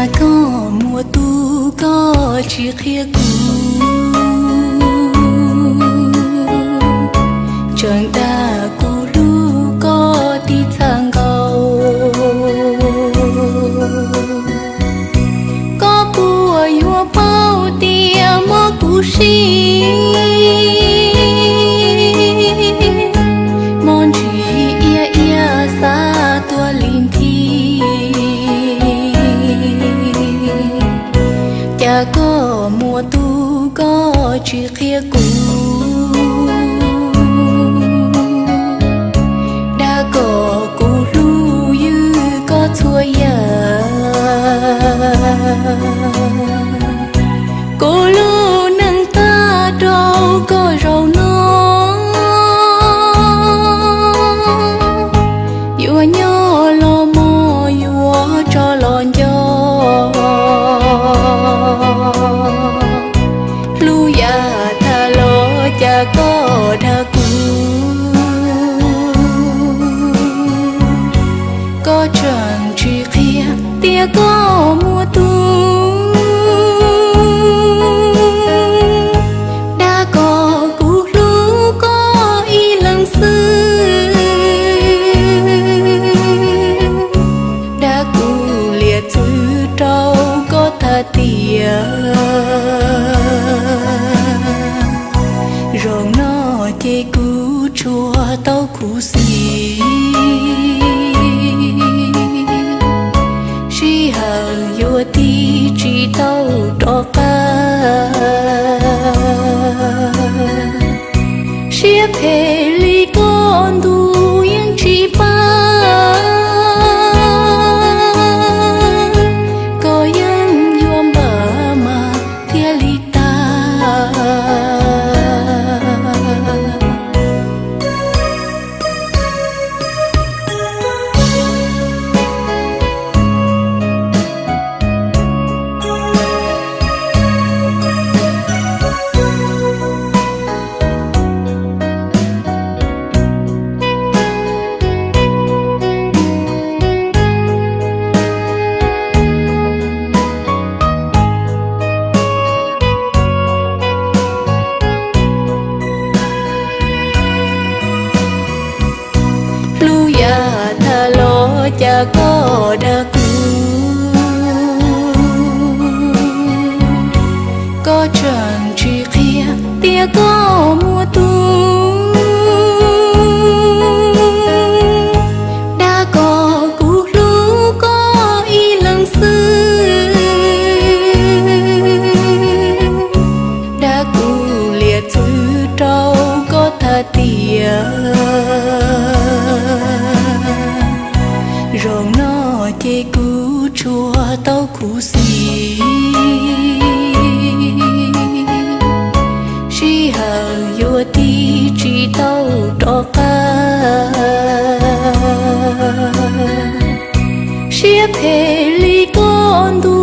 Koj muaj tus koj tsis qhia kuv, tseem dag kuv hlub koj tib txha nkaus. Koj puas yuav paub tias mob kuv siab, mob ntsis iab iab xav tuag li nthi. Cas koj muaj tus koj tsis qhia kuv, dag kom kuv hlub ywg koj txhua yam. Kuv lub neej tag rau koj zaum no, yuav nyob los mog yuav tso los nco. Hlub yam tag los cas koj dag kuv, koj tseem tsis qhia tias koj muaj tus, dag kom kuv hlub koj ib leeg xwb. Dag kuv liam txwv rau koj tag tiam, zaum no ces kuv tsuas tau khuv xim, sij hawm yuav tig tsis tau rov qab. Siab phem li koj ntuj yeej tsis pab, koj yeej yuav npam mas thiaj li tag. Hlub yam tag los cas koj dag kuv, koj tseem tsis qhia tias koj muaj tus, dag kom kuv hlub koj ib leeg xwb. Dag kuv liam txwv rau koj tag tiam, zaum no ces kuv tsuas tau khuv xim, sij hawm yuav tig tsis tau rov qab. Siab phem li koj ntuj